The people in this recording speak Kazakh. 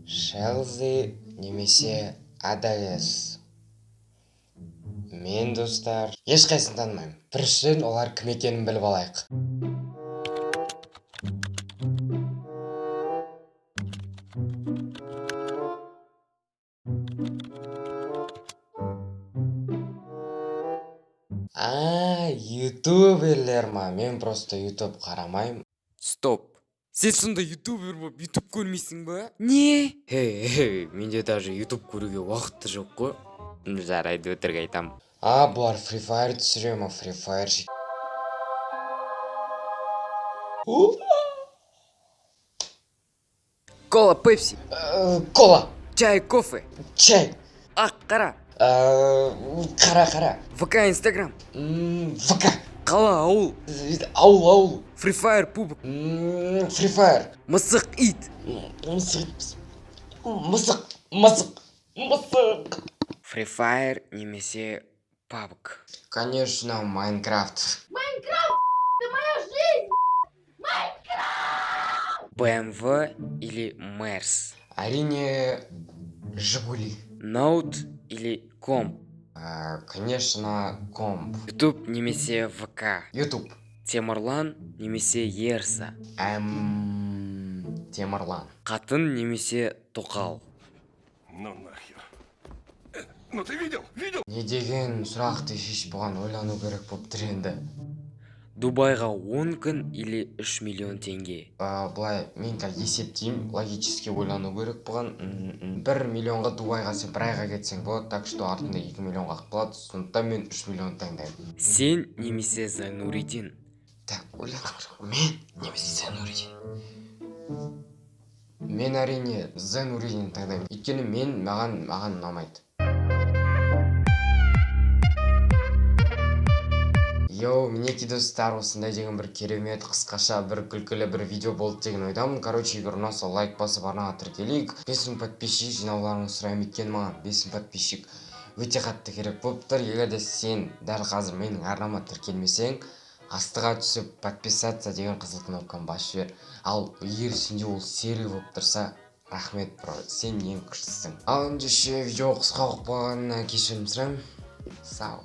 Шелзи немесе Адалес. Мен, достар, ешқайсысын танымаймын. Біріншіден, олар кім екенін біліп алайық. А, ютуберлер ма? Мен просто ютуб қарамаймын. Стоп. Сен сонда ютубер болып, ютуб көрмейсің ба? Не? Хей, хей, менде даже ютуб көруге уақыт та жоқ қой. Жарайды, өтірік айтам. А, бұлар Free Fire түсіре ма? Free Fire. Кола, пепси, Кола, чай, кофе, чай, ақ, қара, қара, қара, ВК, Инстаграм, ВК, қала, ауыл, ауыл, ауыл, Free Fire, пубг, Free Fire, мысық, ит. Мысық, мысық, мысық, мысық. Free Fire немесе PUBG. Конечно, Майнкрафт. BMW или Мерс. Әрине, Жигули. Ноут или комп. Конечно, комп. Ютуб немесе ВК. Ютуб. Темірлан немесе Ерса. Темірлан. Қатын немесе тоқал. Ну нахер. Ну ты видел? Видел? Не деген сұрақты шеш, бұған ойлану керек болып тұр енді. Дубайға 10 күн или 3 миллион теңге. Былай мен қазір есептеймін, логически ойлану керек бұған. 1 миллионға Дубайға сен бір айға кетсең болады, так что артында 2 миллион қалып қалады, сондықтан мен 3 миллион таңдаймын. Сен немесе Зайнуридин. Так, ойлану керек. Мен немесе Зайнуридин. Мен, әрине, Зайнуридин таңдаймын, өйткені мен маған ұнамайды. Йоу, мінекей, достар, осындай деген бір керемет, қысқаша, бір күлкілі бір видео болды деген ойдамын. Короче, егер ұнаса, лайк басып, арнаға тіркелейік. 5000 подписчик жинауларыңызды сұраймын, өйткені маған 5000 подписчик өте қатты керек болып тұр. Егер де сен дәл қазір менің арнама тіркелмесең, астыға түсіп, подписаться деген қызыл кнопканы басып жібер. Ал егер сенде ол серый болып тұрса, рахмет, бро, сен ең күштісің. Ал ендеше, видео қысқа болып қалғанына кешірім сұраймын. Сау.